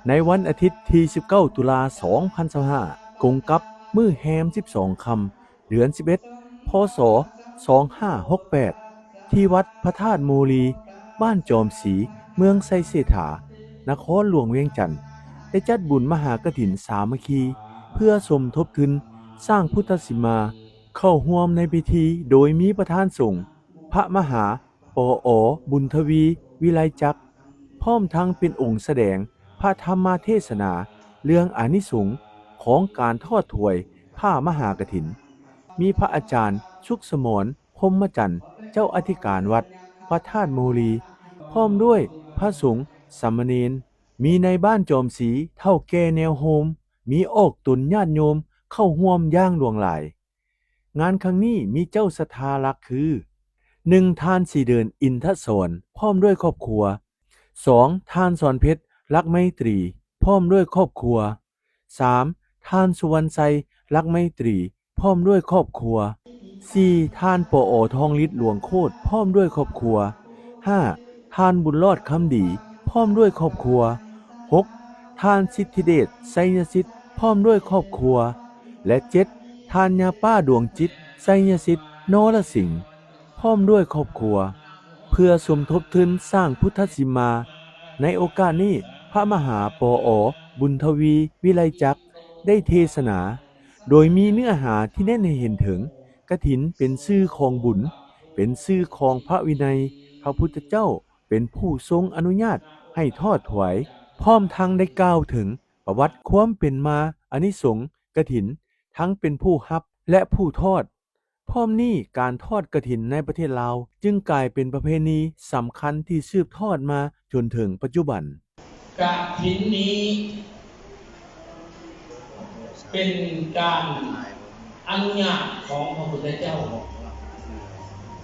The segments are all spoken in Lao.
ໃນວັນອາທິດທີສິບເກົ້າ ຕຸລາ ສອງພັນຊາວຫ້າ ກົງກັບມື້ແຮມສິບສອງຄ່ຳ ເດືອນສິບເອັດ ພ.ສ. ສອງຫ້າຫົກແປດ ທີ່ວັດພະທາດໂມລີ ບ້ານຈອມສີ ເມືອງໄຊເສດຖາ ນະຄອນຫຼວງວຽງຈັນ ໄດ້ຈັດບຸນມະຫາກະຖິນສາມັກຄີ ເພື່ອສົມທົບທຶນສ້າງພຸດທະສິມາ. ເຂົ້າຮ່ວມໃນພິທີໂດຍມີປະທານສົງ ພະມະຫາ ປອ ບຸນທະວີ ວິໄລຈັກ ພ້ອມທັງເປັນອົງສະແດງພະທຳມະເທສະໜາເລື່ອງອານິສົງຂອງການທອດຖວາຍຜ້າມະຫາກະຖິນ, ມີພະອາຈານ ສຸກສະໝອນ ພົມມະຈັນ ເຈົ້າອະທິການວັດພະທາດໂມລີ ພ້ອມດ້ວຍພະສົງສາມະເນນ, ມີນາຍບ້ານຈອມສີ ເຖົ້າແກ່ແນວໂຮມ, ມີອອກຕົນຍາດໂຍມເຂົ້າຮ່ວມຢ່າງຫຼວງຫຼາຍ. ງານຄັ້ງນີ້ມີເຈົ້າສັດທາຫຼັກຄື ໜຶ່ງ ທ່ານສີເດີນ ອິນທະສອນ ພ້ອມດ້ວຍຄອບຄົວ, ສອງ ທ່ານສອນເພັດ ລັກໄມຕີ ພ້ອມດ້ວຍຄອບຄົວ, ສາມ ທ່ານສຸວັນໄຊ ລັກໄມຕີ ພ້ອມດ້ວຍຄອບຄົວ, ສີ່ ທ່ານ ປອ ທອງລິດ ຫຼວງໂຄດ ພ້ອມດ້ວຍຄອບຄົວ, ຫ້າ ທ່ານ ບຸນລອດ ຄຳດີ ພ້ອມດ້ວຍຄອບຄົວ, ຫົກ ທ່ານ ສິດທິເດດ ໄຊຍະສິດ ພ້ອມດ້ວຍຄອບຄົວ ແລະ ເຈັດ ທ່ານ ຍາປ້າ ດວງຈິດ ໄຊຍະສິດ ນໍລະສິງ ພ້ອມດ້ວຍຄອບຄົວ ເພື່ອສົມທົບທຶນສ້າງພຸດທະສິມາ. ໃນໂອກາດນີ້ ພະມະຫາ ປອ ບຸນທະວີ ວິໄລຈັກ ໄດ້ເທສະໜາ ໂດຍມີເນື້ອຫາທີ່ເນັ້ນໃຫ້ເຫັນເຖິງ ກະຖິນເປັນສື່ຂອງບຸນ, ເປັນສື່ຂອງພະວິໄນ, ພະພຸດທະເຈົ້າເປັນຜູ້ຊົງອະນຸຍາດໃຫ້ທອດຖວາຍ, ພ້ອມທັງໄດ້ກ່າວເຖິງປະຫວັດຄວາມເປັນມາ, ອານິສົງກະຖິນ, ທັງເປັນຜູ້ຮັບ ແລະ ຜູ້ທອດ. ພ້ອມນີ້ ການທອດກະຖິນໃນປະເທດລາວຈຶ່ງກາຍເປັນປະເພນີສຳຄັນທີ່ສືບທອດມາຈົນເຖິງປັດຈຸບັນ. ກະຖິນນີ້ເປັນການອະນຸຍາດຂອງພະພຸດທະເຈົ້າ.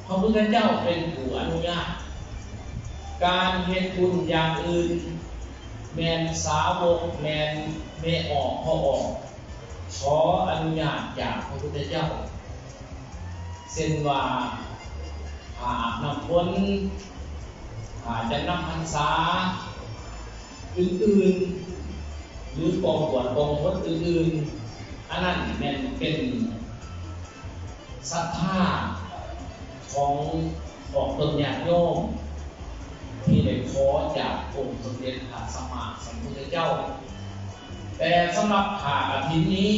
ພະພຸດທະເຈົ້າເປັນຜູ້ອະນຸຍາດ. ການເຮັດບຸນຢ່າງອື່ນ ແມ່ນສາວົກ ແມ່ນແມ່ອອກ ພໍ່ອອກ ຂໍອະນຸຍາດຈາກພະພຸດທະເຈົ້າ ເຊັ່ນວ່າ ຜ້າອາບນ້ຳຝົນ, ຜ້າຈຳນຳພັນສາ ອື່ນໆ ຫຼື ກອງບວດກອງບົດອື່ນໆ, ອັນນັ້ນແມ່ນເປັນສັດທາຂອງພວກຕົນຍາດໂຍມ ທີ່ໄດ້ຂໍຈາກອົງສົມເດັດພະສຳມາສຳພຸດທະເຈົ້າ. ແຕ່ສຳລັບຜ້າກະຖິນນີ້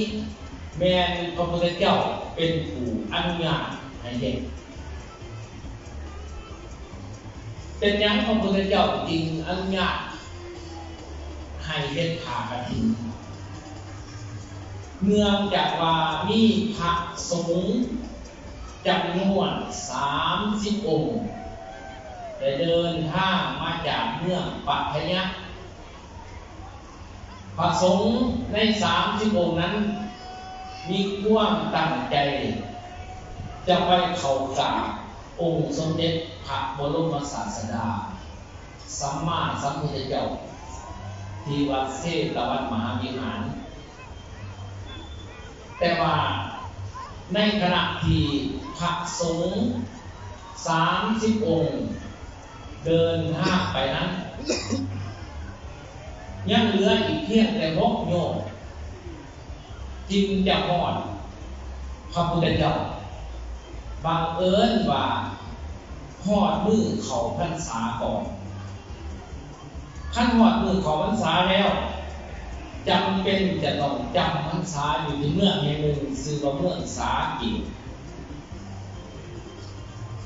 ແມ່ນພະພຸດທະເຈົ້າເປັນຜູ້ອະນຸຍາດໃຫ້ເຮັດ. ເປັນຫຍັງພະພຸດທະເຈົ້າຈຶ່ງອະນຸຍາດໃຫ້ເຮັດຜ້າກະຖິນ? ເນື່ອງຈາກວ່າມີພະສົງຈຳນວນສາມສິບອົງ ໄດ້ເດີນທາງມາຈາກເມືອງປັດທະຍະ. ພະສົງໃນສາມສິບອົງນັ້ນ ມີຄວາມຕັ້ງໃຈຈະໄປເຂົ້າກາບອົງສົມເດັດພະບໍລົມສາດສະດາ ສຳມາສຳພຸດທະເຈົ້າ ທີ່ວັດເຊຕະວັນມະຫາວິຫານ. ແຕ່ວ່າໃນຂະນະທີ່ພະສົງສາມສິບອົງເດີນທາງໄປນັ້ນ ຍັງເຫຼືອອີກພຽງແຕ່ຫົກໂຍມ ຈຶ່ງຈະຮອດພະພຸດທະເຈົ້າ. ບັງເອີນວ່າຮອດມື້ເຂົ້າພັນສາກ່ອນ. ຄັນຮອດມື້ເຂົ້າພັນສາແລ້ວ ຈຳເປັນຈະຕ້ອງຈຳພັນສາຢູ່ທີ່ເມືອງແຫ່ງໜຶ່ງ ຊື່ວ່າເມືອງສາເກດ.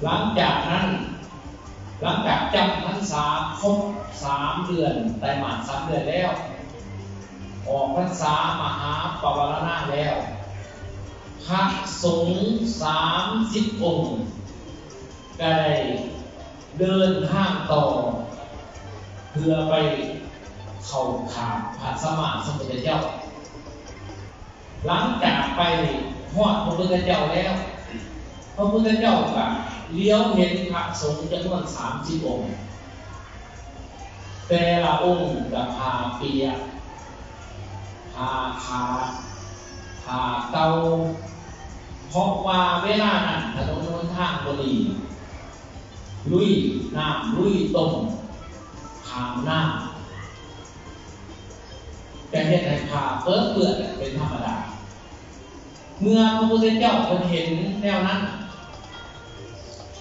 ຫຼັງຈາກນັ້ນ ຫຼັງຈາກຈຳພັນສາຄົບສາມເດືອນ ໄຕມາດສາມເດືອນແລ້ວ ອອກພັນສາມະຫາປະວາລະນາແລ້ວ ພະສົງສາມສິບອົງ ກໍໄດ້ເດີນທາງຕໍ່ ເພື່ອໄປເຂົ້າຂ້າງພະສຳມາສຳພຸດທະເຈົ້າ. ຫຼັງຈາກໄປຮອດພະພຸດທະເຈົ້າແລ້ວ ພະພຸດທະເຈົ້າກໍຫຼຽວເຫັນພະສົງຈຳນວນສາມສິບອົງ ແຕ່ລະອົງກໍຜ້າເປຍກ ຜ້າຂາດ ຜ້າເກົ່າ ເພາະວ່າເວລານັ້ນຖະໜົນຫົນທາງບໍ່ດີ ລຸຍນ້ຳລຸຍຕົມ ຂ້າມນ້ຳ. ກະເຮັດໃຫ້ຜ້າເປິເປື້ອນເປັນທຳມະດາ. ເມື່ອພະພຸດທະເຈົ້າເພິ່ນເຫັນແນວນັ້ນ,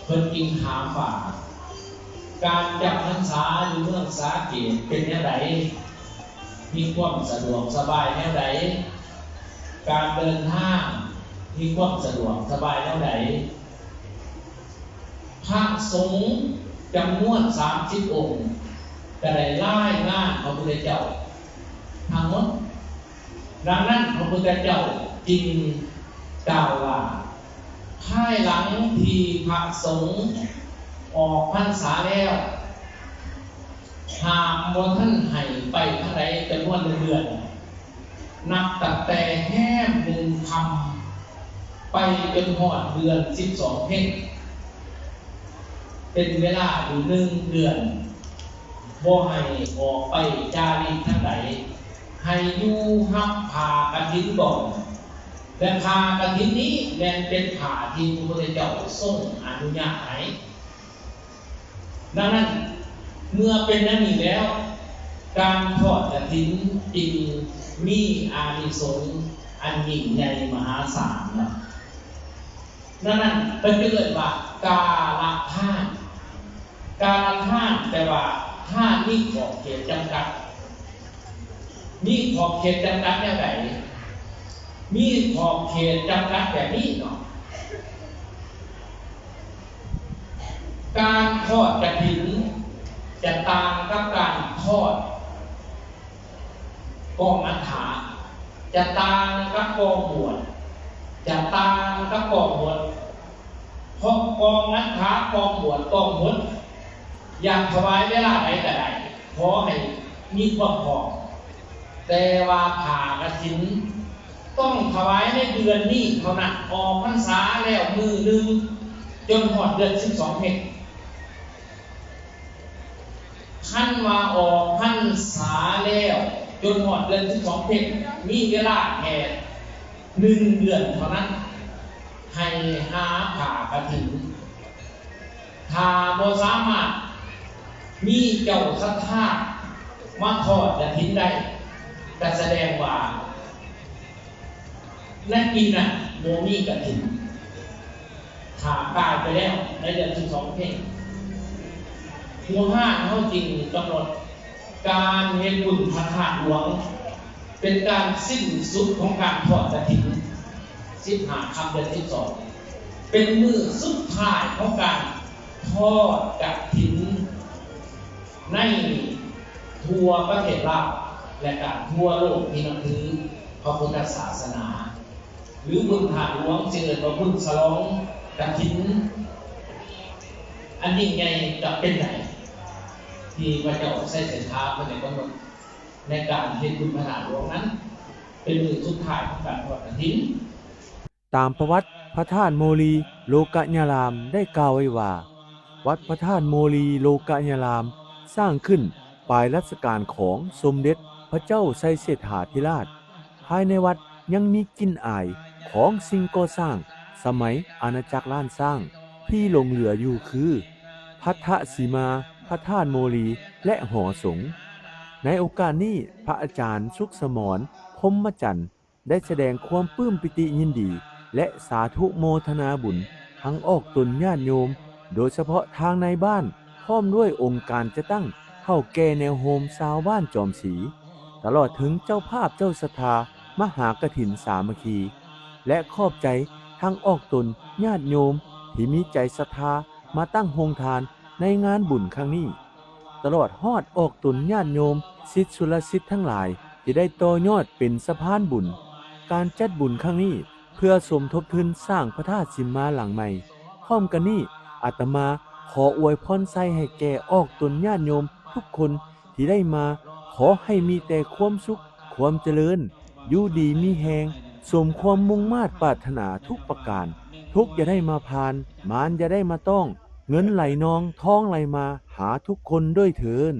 ເພິ່ນຈຶ່ງຖາມວ່າ ການຈຳພັນສາຢູ່ເມືອງສາເກດເປັນແນວໃດ? ມີຄວາມສະດວກສະບາຍແນວໃດ? ການເດີນທາງມີຄວາມສະດວກສະບາຍແນວໃດ? ພະສົງຈຳນວນສາມສິບອົງ ກໍໄດ້ລາຍງານພະພຸດທະເຈົ້າທັງໝົດ. ດັ່ງນັ້ນ ພະພຸດທະເຈົ້າຈຶ່ງກ່າວວ່າ ພາຍຫຼັງທີ່ພະສົງອອກພັນສາແລ້ວ, ຫ້າມບໍ່ທັນໃຫ້ໄປທາງໃດຈຳນວນໜຶ່ງເດືອນ, ນັບຕັ້ງແຕ່ແຮມໜຶ່ງຄ່ຳໄປຈົນຮອດເດືອນສິບສອງເພັງ, ເປັນເວລາຢູ່ໜຶ່ງເດືອນ, ບໍ່ໃຫ້ອອກໄປຈາລິກທາງໃດ, ໃຫ້ຢູ່ຮັບຜ້າກະຖິນກ່ອນ. ແລະ ຜ້າກະຖິນນີ້ແມ່ນເປັນຜ້າທີ່ພະພຸດທະເຈົ້າຊົງອະນຸຍາດໃຫ້. ດັ່ງນັ້ນ ເມື່ອເປັນດັ່ງນີ້ແລ້ວ, ການທອດກະຖິນຈຶ່ງມີອານິສົງອັນຍິ່ງໃຫຍ່ມະຫາສານເນາະ. ດັ່ງນັ້ນ ເພິ່ນຈຶ່ງເອີ້ນວ່າກາລະທານ. ກາລະທານ ແປວ່າທານມີຂອບເຂດຈຳກັດ. ມີຂອບເຂດຈຳກັດແນວໃດ? ມີຂອບເຂດຈຳກັດແບບນີ້ເນາະ. ການທອດກະຖິນຈະຕ່າງກັບການທອດ ກອງອັດຖະຈະຕ່າງກັບກອງບວດ, ຈະຕ່າງກັບກອງບົດ, ເພາະກອງອັດຖະ, ກອງບວດ, ກອງບົດ ຢາກຖວາຍເວລາໃດກໍໄດ້, ຂໍໃຫ້ມີຄວາມພ້ອມ. ແຕ່ວ່າຜ້າກະຖິນຕ້ອງຖວາຍໃນເດືອນນີ້ເທົ່ານັ້ນ, ອອກພັນສາແລ້ວມື້ໜຶ່ງ ຈົນຮອດເດືອນສິບສອງເພັງ. ຄັນວ່າອອກພັນສາແລ້ວຈົນຮອດເດືອນສິບສອງເພັງ ມີເວລາແຄ່ໜຶ່ງເດືອນເທົ່ານັ້ນ ໃຫ້ຫາຜ້າກະຖິນ. ຖ້າບໍ່ສາມາດມີເຈົ້າສັດທາມາທອດກະຖິນໄດ້ ກະສະແດງວ່າ ໃນປີນັ້ນບໍ່ມີກະຖິນ, ຖ້າຕາຍໄປແລ້ວໃນເດືອນສິບສອງເພັງ. ຫົວຫ້າງເຮົາຈຶ່ງກຳນົດການເຮັດບຸນພະທາດຫຼວງ ເປັນການສິ້ນສຸດຂອງການທອດກະຖິນ ສິບຫ້າຄ່ຳເດືອນສິບສອງ ເປັນມື້ສຸດທ້າຍຂອງການທອດກະຖິນ ໃນທົ່ວປະເທດລາວ ແລະ ກະທົ່ວໂລກທີ່ນັບຖືພະພຸດທະສາສະໜາ ຫຼື ບຸນທາດຫຼວງ ເຊິ່ງເອີ້ນວ່າບຸນສະຫຼອງກະຖິນອັນຍິ່ງໃຫຍ່ຈະເປັນໃດ ທີ່ພະເຈົ້າໄຊເສດຖາເພິ່ນໄດ້ກຳນົດໃນການເຮັດບຸນພະທາດຫຼວງນັ້ນ ເປັນມື້ສຸດທ້າຍຂອງການທອດກະຖິນ. ຕາມປະຫວັດ, ພະທາດໂມລີໂລກະຍາລາມໄດ້ກ່າວໄວ້ວ່າ ວັດພະທາດໂມລີໂລກະຍາລາມສ້າງຂຶ້ນປາຍລັດຊະການຂອງສົມເດັດພະເຈົ້າໄຊເສດຖາທິລາດ. ພາຍໃນວັດຍັງມີກິ່ນອາຍຂອງສິ່ງກໍ່ສ້າງສະໄໝອານາຈັກລ້ານຊ້າງທີ່ຫຼົງເຫຼືອຢູ່ຄື ພັດທະສີມາ, ພະທາດໂມລີ ແລະ ຫໍສົງ. ໃນໂອກາດນີ້, ພະອາຈານ ສຸກສະໝອນ ພົມມະຈັນ ໄດ້ສະແດງຄວາມປຶ້ມປີຕິຍິນດີ ແລະ ສາທຸໂມທະນາບຸນທັງອອກຕົນຍາດໂຍມ, ໂດຍສະເພາະທາງນາຍບ້ານ ພ້ອມດ້ວຍອົງການຈັດຕັ້ງເຖົ້າແກ່ແນວໂຮມຊາວບ້ານຈອມສີ, ຕະຫຼອດເຖິງເຈົ້າພາບເຈົ້າສັດທາມະຫາກະຖິນສາມັກຄີ ແລະ ຂອບໃຈທັງອອກຕົນຍາດໂຍມທີ່ມີໃຈສັດທາມາຕັ້ງໂຮງທານໃນງານບຸນຄັ້ງນີ້. ຕະຫຼອດຮອດອອກຕົນຍາດໂຍມສິດສຸລະສິດທັງຫຼາຍ ທີ່ໄດ້ຕໍ່ຍອດເປັນສະພານບຸນ. ການຈັດບຸນຄັ້ງນີ້ ເພື່ອສົມທົບທຶນສ້າງພະທາດສີມາຫຼັງໃໝ່. ພ້ອມກັນນີ້, ອາດຕະມາຂໍອວຍພອນໄຊໃຫ້ແກ່ອອກຕົນຍາດໂຍມທຸກຄົນທີ່ໄດ້ມາ, ຂໍໃຫ້ມີແຕ່ຄວາມສຸກ, ຄວາມຈະເລີນ, ຢູ່ດີມີແຮງ, ສົມຄວາມມຸ່ງມາດປາດຖະໜາທຸກປະການ, ທຸກຢ່າໄດ້ມາຜ່ານ, ມານຢ່າໄດ້ມາຕ້ອງ, ເງິນໄຫຼນອງ, ທອງໄຫຼມາຫາທຸກຄົນດ້ວຍເທີ້ນ.